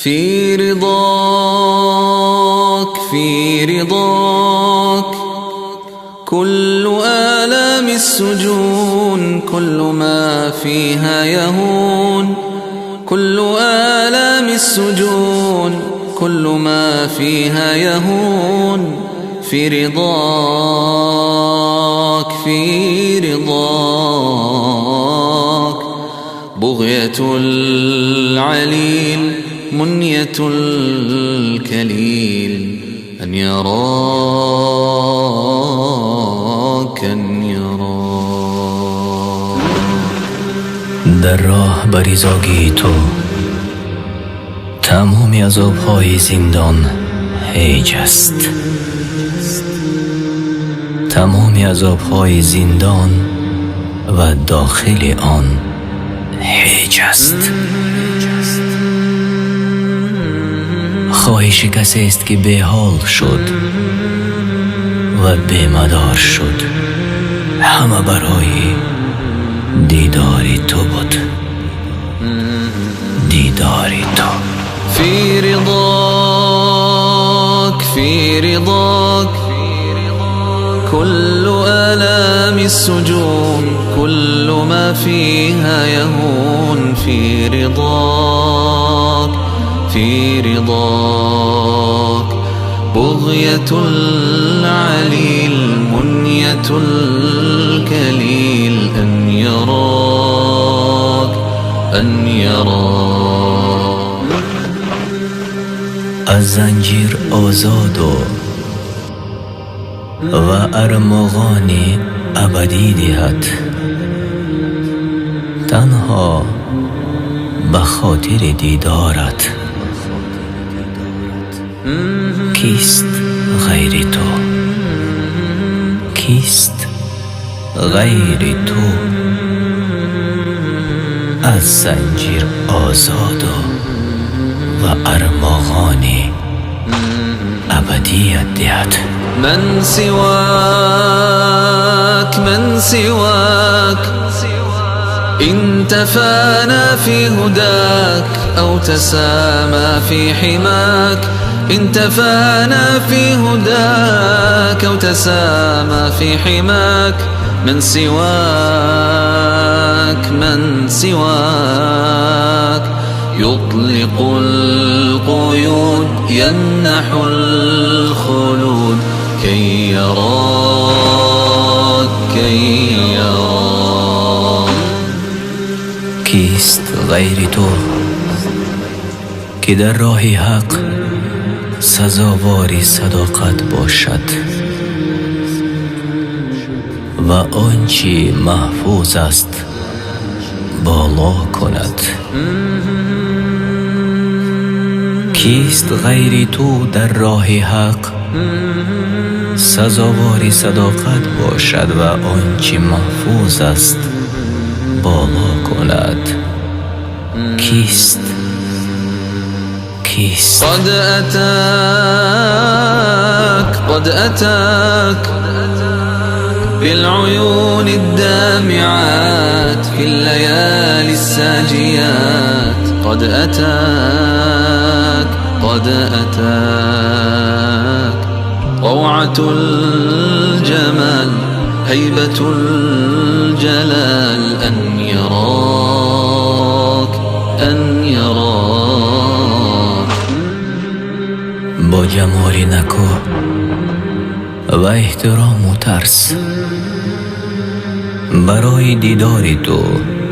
في رضاك في رضاك كل آلام السجون كل ما فيها يهون كل آلام السجون كل ما فيها يهون في رضاك في رضاك بغية العليل منية الكليل أن يراك أن يراك. در راه بریزاگی تو تمام عذابهای زندان هیچ است، تمام عذابهای زندان و داخل آن هیچ است. خواهش کسی است که بی‌حال شد و بی‌مدار شد، همه برای دیدار تو بود، دیدار تو. في رضاك في رضاك كل آلام السجون كل ما فيها يهون في رضاك في رضاك بغية العليل منية الكليل أن يراك أن يراك. از زنجیر آزاد و ارمغان ابدی دهد، تنها به خاطر دیدارت. کیست غیر تو؟ کیست غیر تو از زنجیر آزاد و ارمغان ابدیت دهد؟ من سواك من سواك إن تفانى في هداك أو تسامى في حماك إن تفانى في هداك أو تسامى في حماك من سواك من سواك يطلق القيود يمنح الخلود كي يراك كي يراك. کیست غیر تو که در راه حق سزاوار صداقت باشد و آنچه محفوظ است بالا کند؟ کیست غیر تو در راه حق سزاوار صداقت باشد و آنچه محفوظ است بالا کند؟ کیست؟ کیست؟ قد أتاك قد أتاك بالعيون الدامعات في الليالي الساجيات قد أتاك قد أتاك روعة الجمال هيبة الجلال أن يراك أن يراك. با جمال نکو و احترام و ترس برای دیدار تو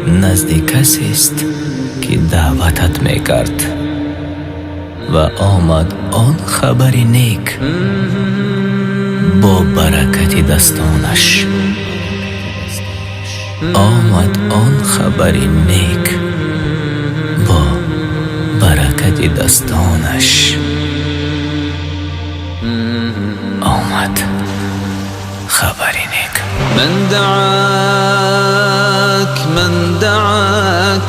نزد کسی است که دعوتت میکرد و آمد آن خبر نیک با برکت دستانش، آمد آن خبر نیک با برکت دستانش، آمد خبر نیک. من دعاك من دعاك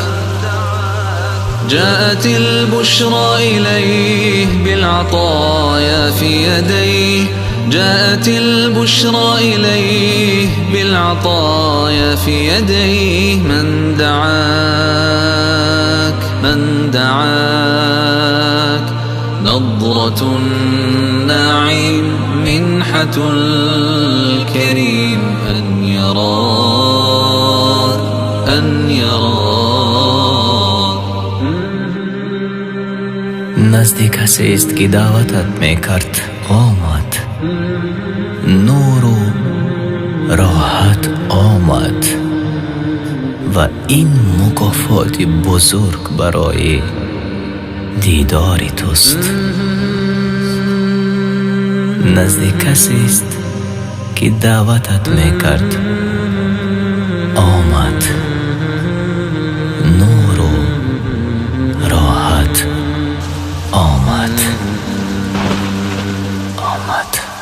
جاءت البشرى إليه بالعطايا في يديه جاءت البشرى إليه بالعطايا في يديه من دعاك من دعاك نضرة النعيم منحة الكريم أن يراك أن يراك. نزد کسی است که دعوتت میکرد آمد، نور و راحت آمد و این مکافات بزرگ برای دیدار توست. نزد کسی است که دعوتت میکرد آمد، نور و راحت آمد آمد.